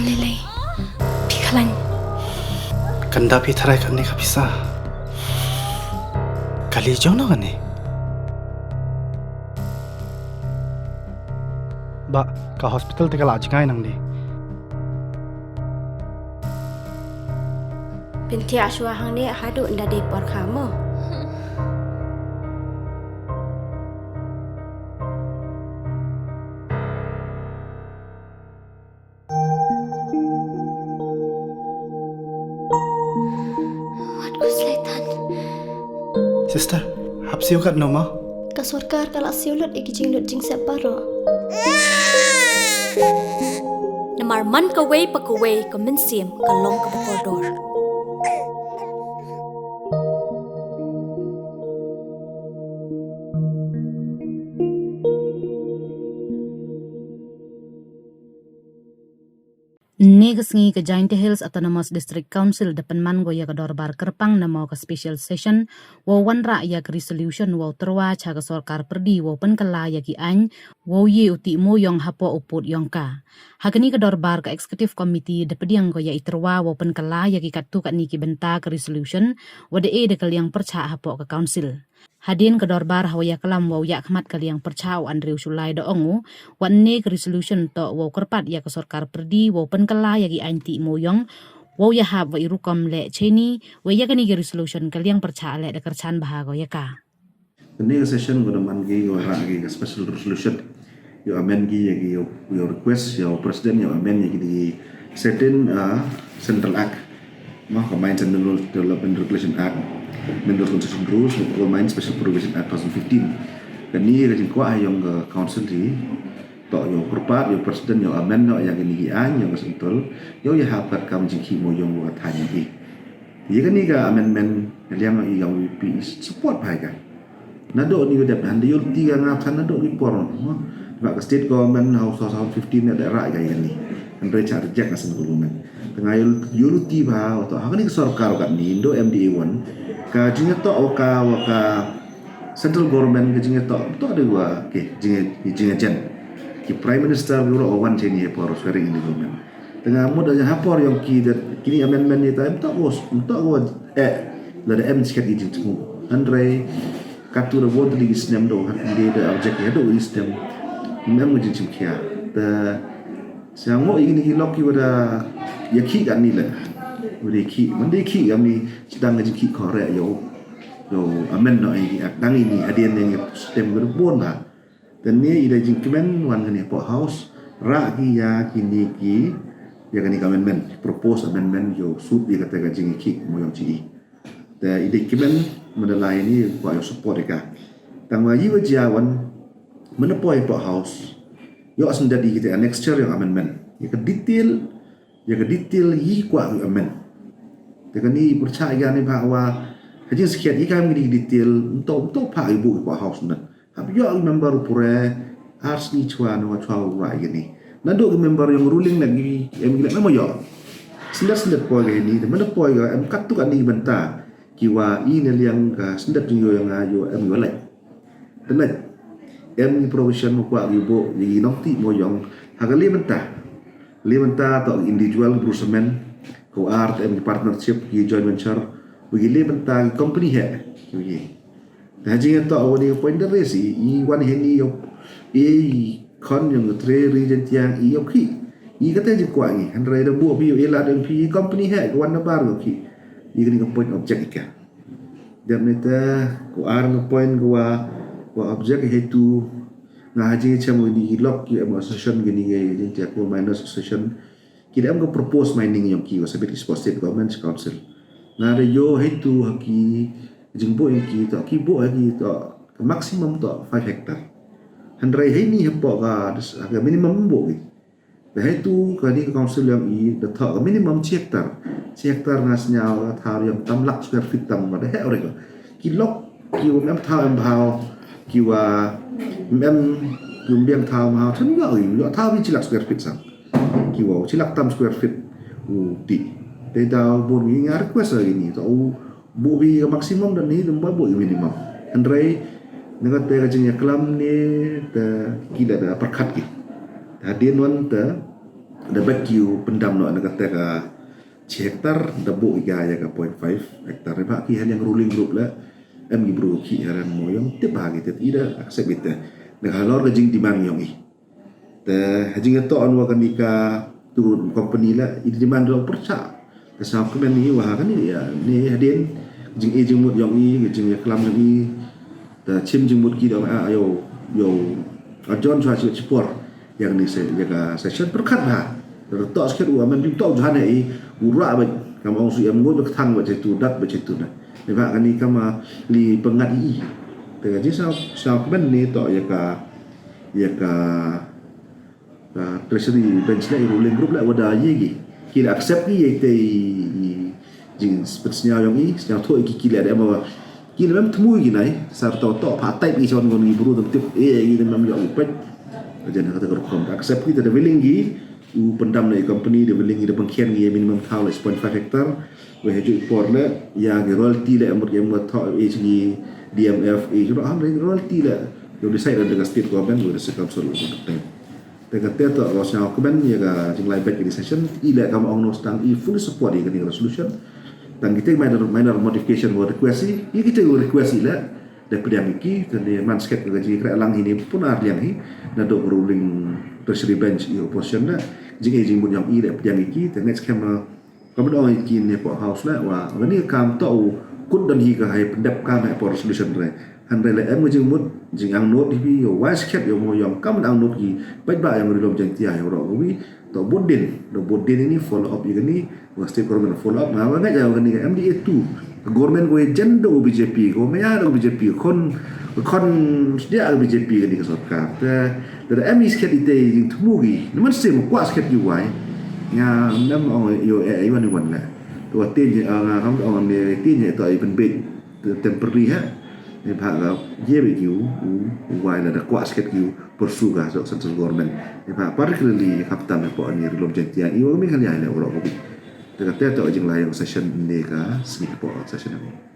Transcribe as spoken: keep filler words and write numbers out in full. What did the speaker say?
Lei lei. Phi khlaiñ. Kanda phi tharai kane ka pisa. Kali jong no kane. Ba ka hospital te ka la jngai nang di. Pynthia shuwa hangne haduh nda dei por kha mo. Wat ku slaitan. Sister, hap siew kat no ma? Ka sorkar ka la siew lut i ki jinglut jingsep baroh. Namar man kawei pa kawei ka mynsiem ka long kaba kordor. Ynne ka sngi ka Jaintia Hills Autonomous District Council da pynman ko ya ka dorbar kyrpang namo ka special session wow wanrah ya ka resolution wow tyrwa cha ka sorkar pyrdi wow pynkylla ya ki aiñ wow ye u tih mooyong hapoh u pud yong ka. Ha kani ka dorbar ka executive committee da pdiang ko ya i tyrwa wow pynkylla ya ki katto katni ki bynta ka resolution wa da e da ka liang pyrchah hapoh ka council. Hadien ka dorbar hawa yaklam wow yakhmat ka liang pyrchah u Andrew Shullai da ong u, wa ynne ka resolution toh wow kyrpad ya ka sorkar pyrdi wow pynkylla ya ki aiñ tih mooyong wow yahap wa i rukom leh cheini, wa ya kani ka resolution ka liang pyrchah leh da kyrchan bha ko ya ka. Kani ka session ko da man ki ko rah ki ka special resolution. Yow amend ki ya ki, yow, yow request yow president yow amend ya ki di certain, ah, Central Act. Mo, ka Mines and Mineral Development Regulation Act, Mineral Concession Rules, Coal Mines Special Provision Act two thousand fifteen. Kani ka jingkwah yong ka council hi, toh yow kyrpad, yow president, yow amend noh ya kini ki aiñ, yong ka central, yow yahap kat kam jingkhih mooyong wa ka thaiñ hi. Ya kani ka amendment, ka liang i ka V P P i support bha ka. Nadooh ni ka dep, hynda yow luti ka nga than nadooh ki por, mo. Ba ka state government, House, House fifteen, da rah ka ya kani. Hynrei cha reject na central government. Tang nga yow, yow luti bha, toh, ha kani ka sorkar katni, indo M D A one. Ka jingtoh, wa ka, wa ka central government, ka jingtoh, toh de wa, ke, jing, jingjan. Ki prime minister, yow ro wan cheini he por, swearing in the government. Tang nga mut da ha por yong ki da kini amendment ni ta em toh ko, em toh ko, eh, lada em chikhet i jingthmu. Hynrei katu da won tu di ki snem do, hynrei da object ya do i snem. Em ko jingchim khia. Ta sa ngo i kini ki lok ki wa da ya khih kani le. Wa da khih, man da khih kani sdang ka jingkhih khore yow. Yow amend noh i ki ak dang ini hadien yang stem ko da bon ba. Te ni i da jingkmen wan kani hapoh House, rah ki ya kini ki, ya kani ka amendment, proposed amendment, yow sut ya kata ka jingkhih mooyong chi i. Te i da kmen, man da lai ni, kwah yow support ya ka. Tang wa i wa jia wan, man da poi hapoh House, yow asyndet i kita annexure yong amendment. Ya ka detail, ya ka detail i kwah yow amend. Te kani pyrchah ya ni bha wa, ha jingskhiat i kam kini detail, nto, nto pha i bu hapoh House na. Hap yoh ki member u pure, ar sngi chwa no chwa u wa kini. Nadooh ki member yong ruling na ki, em ki le mo yoh. Syndet syndet poi kini, te man da poi ka, em katu kani bynta. Ki wa i na liang ka syndet jingyoh yong nga yow em yow lait. Te lait. Em ki provision mo kwah ki bu, ki nongtih mooyong. Ha ka le bynta. Le bynta toh individual bru samen. Ko ar te em ki partnership, ki joint venture. Wa ki le bynta ki company he. Ki wa ki. Te ha jingtoh wa ni point da resi, i wan heni yow, i khon yong ka Tre Ri Jaiñtia i yow khih. I kata jingkwah ngi, hynrei da bu phi yow i la dang phi company he, ka wan na bar yow khih. I kani ka point object i ka. Dep ni te, ko ar nga point ko wa, wa object i heitu, nga ha jingchem wa ni ki lok ki em association kini ki Jaiñtia Coal Miners Association. Ki da em ka proposed mining yong ki wa submit ki support state government council. Nga da yoh heitu ha ki jingbu yong ki toh, ki bu ha ki toh, ka maximum toh five hectare. Hynrei heini hapoh ka, ka minimum bu ki. Da heitu kani ka council yong i, da toh ka minimum chi hectare. Chi hectare nga sñiaw ka thaw yong tam lak square feet tam wa da heh ore ka. Ki lok, ki wa em thaw em bhaw, ki wa em, ki wa em biang thaw bhaw, chan yoh i, yoh thaw i chi lak square feet sang. Ki wa, chi lak tam square feet u dih. Te da bun ngi nga request lagi ni, toh u bu wi ka maximum da ni, da bu wi minimum. Hynrei, na kata ka jingyaklam ni, te ki la da pyrkhat ki. Hadien wan te, da bait ki u pyndam noh na kata ka chi hectare, da buh i ka ya ka point five hectare. Neibhah ki ha liang ruling group le, em ki bru ki ha ran mo yong, tip ha ki te i da accept i te. Na ka halor ka jingdemand yong i. Te ha jingtoh wa kani ka tu company le, i demand da pyrchah. Ka sngewkmen i wa ha kani ya, ni hadien, jing e jingmut yong i, jingklam yong i. Te chim jingmut ki da ong, ah, yo, yo, a John chwa chi chi por. Ya kani se, ya ka session pyrkhat bha. Te toh skhet u amen jingtoh jhan i, u rah bait, kam ong su em ngut bait thang bait chetu, dat bait chetu na. Neibhah kani kam, ah, li pyngat i. Te ka jingsngewkmen ni toh ya ka, ya ka, ka treasury bench le, i ruling group le, wa da ye ki. Ki la accept ki ya te i, i jingpynsñiaw yong i, sñiawthuh ki, ki le da em wa ki le mem thmu ki nai, sar toh toh pha type i chon ngon ki bru tam tip, e, i le mem yoh u pait. Ka jan kata ka rukom da accept ki, te da willing ki u pyndam na i company, da willing ki da pynkhian ki ya minimum thaw le six point five hectare. Wa ha ju i por le, ya ki royalty le, em mut ki em wa thoh, e, chi ki D M F, e, ki ro ham le royalty le. Yow decide under the state government, wa the state council, wa the time. Te kata toh, wa sñiawkmen ya ka jinglai bait kani session, i le kam ong no stang, i fully support ya kani ka resolution. Tang kite minor, minor modification wa request i, i kite wa request i le, da pdiang i ki, te ni man skhet ka jingkhreh lang hi ni pun ar liang hi, na dok ruling treasury bench i opposition le, jing e jingmut yong i le pdiang i ki, te next kam, ah, Kam dong i ki ne poh house le, wa, wa ni kam toh u kut don hi ka hai pyndep kam ha poh resolution re. Hynre le em ka jingmut, jingangnud hi phi, yow wai skhet, yow mo yong, kam angnud ki, paidbah yong Ri Lum Jaiñtia, yow roh ka wi, toh bud din, toh bud din ini follow up i kani, wa state government follow up, nga wa ngait ya kani ka M D A two, ka government ko jen do B J P, ko maya do B J P, kon, kon sdia B J P kani ka sorkar. Te, te da em i skhet i te jingthmu ki, naman se mo kwah skhet ki wai. Nga nem ong yo e, e, wan, wan le. Te wa tin je, ah, nga kam ong ne tin je toh i pynbeit te-, temporary ha. Neibhah ka ye be ki u, u, u wai la da kwah skhet ki u pursue ka so central government. Neibhah particularly hap tam ne poh ni Ri Lum Jaiñtia. I wa mi kali ai le u roh ko bi. Te kata toh jinglai yong session ne ka sngi poh session ni.